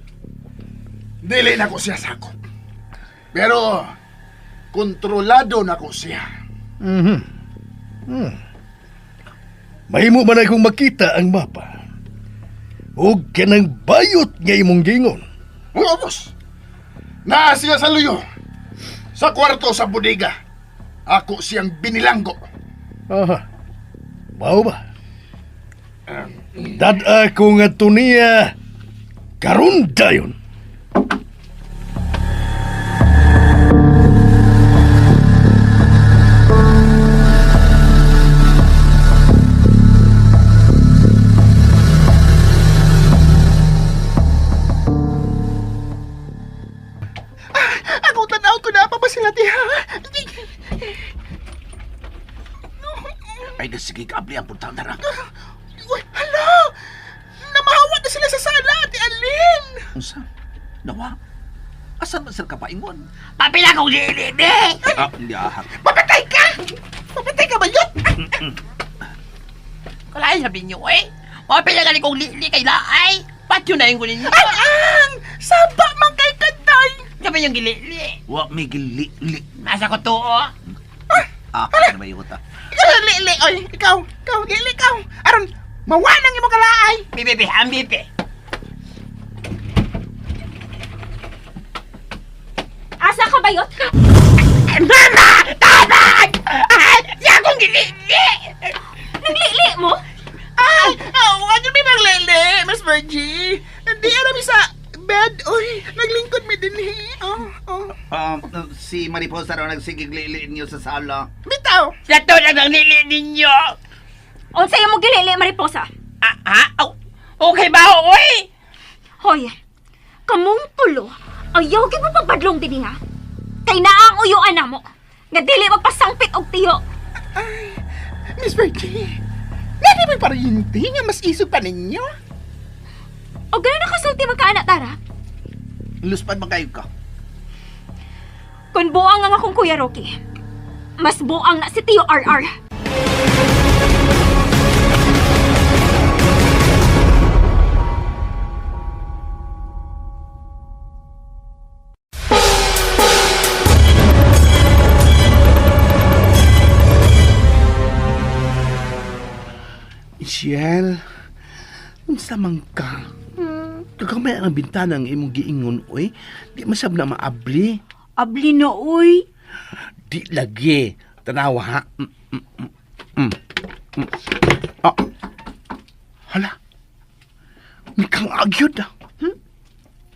Dili na ko siya sakop. Pero kontrolado na ko siya. Mhm. Hmm. Mahimo man akong makita ang mapa. Ug kanang bayot nga imong giingon. Oo, boss. Naa siya sa luyo. Sa kwarto sa bodega. Ako siyang binilanggo. Aha. Mao ba? Dad-a ko nga niya. Karon dayon. Ako tanaw ko na pa ba sila diha? Ay, sige, kaabli ang puntang dara. Uy, hala! Namahawa na sila sa sala, Ate Alin! Unsa? Nawa? Asan man sila kapaingon? Papila kong lili, be! Ah, hindi ahak. Papatay ka! Papatay ka ba yun? Kalain sabi niyo, eh. Papila gali kong lili kay laay. Patyo na yung kunin niyo. Ang ang! Saba man kay kanday! Sabi niyong gilili. Wa may gili-li. Nasa ko to, oh. Ah, ano ba yung huta? Ikaw na lili, oy! Ikaw! Ikaw, lili ikaw! Aron, mawanang imo kalaay! Bibi, ang bibi. Asa ka bayot? Mama! Tabag! Ay, siya akong gilili! Naglili mo? Ay! Oh, ano may maglili, Miss Virgie? Hindi, ano mi sa bed, oy! Naglingkod mi din, eh. Oh, oh. Si Mariposa raw nagsigig-lili niyo sa sala. Bitaw! Sa to lang ang lili ninyo! Unsa imo gilili, Mariposa? Ah, ha? Oh, okay ba, oy? Hoy, kamong tulo, ayaw gid mo pagbadlong dinhi ha. Kay naa ang uyuan namo. Nga dili magpasangpit og tiyo. Ay, Miss Virgie, nani may paryente nga mas isog pa ninyo? O gano'n nakasulti magkaana tara? Luspan man kayo ka. Kung buang ang akong Kuya Rocky, mas buang na si Tio RR. Michelle, unsa man ka? Kagamay ang bintana ang imong giingon, oy. Di masab na maabli. Abli na, uy. Di lagi. Tanawa, ha? Ah. Hala. Mikang agyod, ah.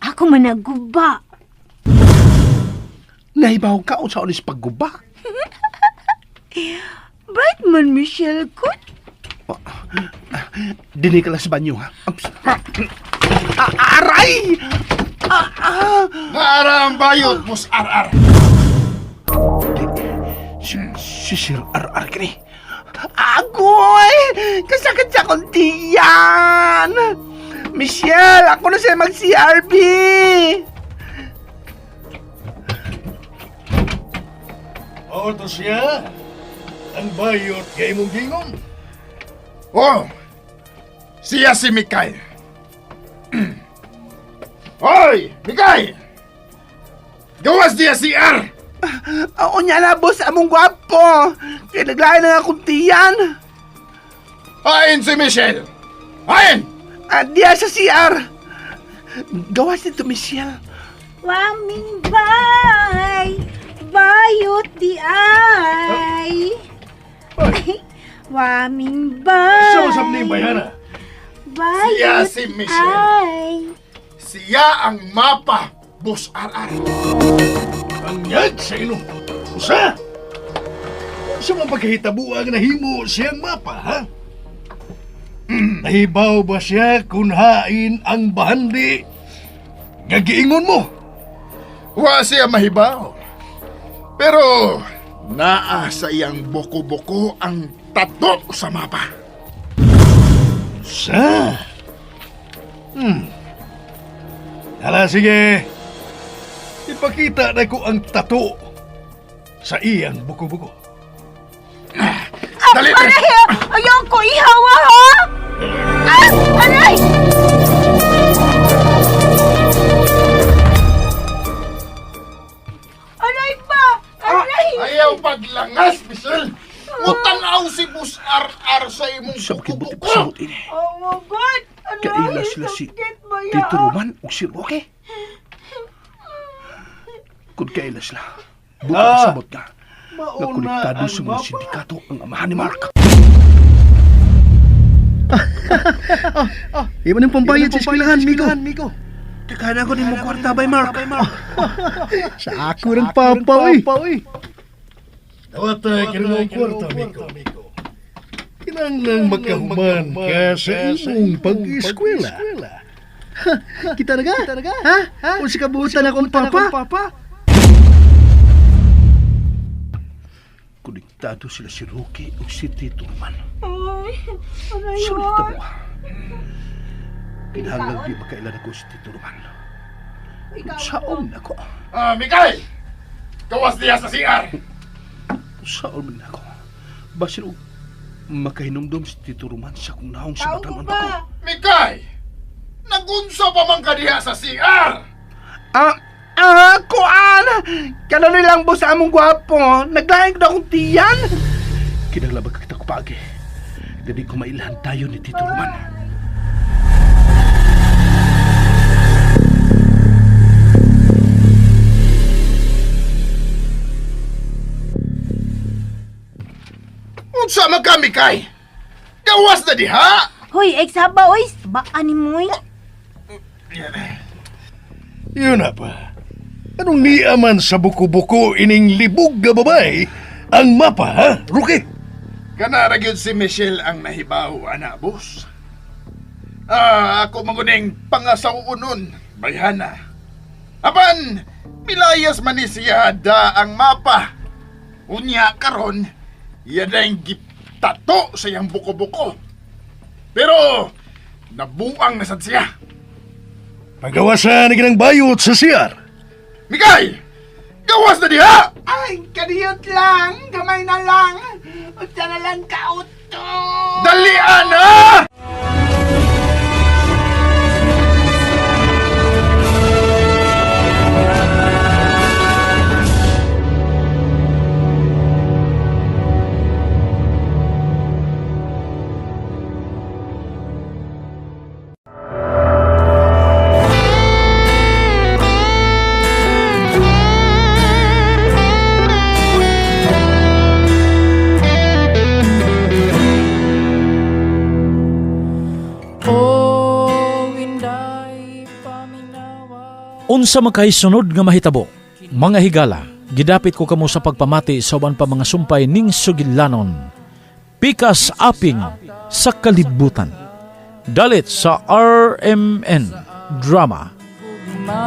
Ako man nagguba. Nahibaw ka o sa ulis pagguba. Bright man, Michelle, kun. Dini ka lang sa banyo, ha? Oops. Ah, aray! Ah, ah. Naara ang bayot, Mus RR. Si Sir RR kini. Agoy! Kasakit sa akong tiyan! Michelle, ako na siya mag-CRB! Oo to siya. Ang bayot kay imong gingon. Oh, siya si Mikay. Hoy, Mikay! Gawas diya si R! Oo niya na, boss. Among gwapo. Kaya naglain na nga akong tiyan. Ain si Michelle! Ain! Diya sa CR. Gawas dito, Michelle. Waming bay, bayot di ay. Waming bay. Sa usap ni bayana. Bayot Siya si Michelle. ay. Siya ang mapa, Boss RR. Anyag sa ino. Usa! Sa mga pagkahitabuang nahimo siyang mapa, ha? Nahibaw ba siya kung hain ang bahandi nga giingon mo? Wa siya mahibaw. Pero naa sa iyang buko-buko ang tato sa mapa. Sa? Hala, sige. Ipakita na ko ang tato sa iyang buko-buko. Dali, pre! Aray, ayoko ihawa, ha? Ah, aray! Aray pa! Aray! Ayaw paglangas, Michelle! Mutanaw si Boss RR sa imong Sa kibuti buko-buko! pasabot ini. Oh my God! Aray, Kaila sila si sakit ba ya? Tito Roman ug si Roque. Kung kaila sila, buka sabot nga. Nga konektado ang sa mga mapa. sindikato ang amahan ni Mark. Iba ng pambayad sa eskwelahan, migo. Takahan ako ni mo kwarta bay Mark. Sa ako ng papa, uy. Dawat ay kinang kwarta, Miko. Kinanglang magkahuman ka sa imong pag-eskwela. Kita na ka? Ha? Unsa ka buutan akong papa? Konektado sila si Rocky o si Tito man. Ay, aray, Sulit mo. Kinahanglang di makailan ako si Tito Roman. Saon ako? Ah, Mikay! Gawas diya sa CR! Saon man ako? Basin og makahinumdum si Tito Roman sa kung naong sa batanon ako. Mikay! Nagunsa pa man ka diha sa CR! Kuan! Kanano lang boss among gwapo. Naglaing ko na akong tiyan. Kinahanglan ba kita ko paagi? Dili ko mailhan tayo ni Tito Roman. Unsa man ka, Mikay? Gawas na diha! Hoy, ay saba oy, baan ni moy. Yun na pa. Anong niaman sa buko-buko ining libog nga babay ang mapa, ha, Rocky? Kana ra gyud si Michelle ang nahibaw, ana, boss. Ah, ako manguning pangasawunon, bayhana. Apan, milayas man ni siya da ang mapa. Unya karon, iya na yung gitato sa iyang buko-buko. Pero, nabuang na sad siya. Pagawasan ni kinang bayot sa CR. Mikay! Gawas na diha! Ay, kadiyot lang. Gamay na lang. Unsa na lang kauto. Dali, ana! Unsa man kay sunod nga mahitabo, mga higala, gidapit ko kamo sa pagpamati sa uban pa mga sumpay ning sugilanon. Pikas aping sa kalibutan. Dalit sa RMN Drama. Ma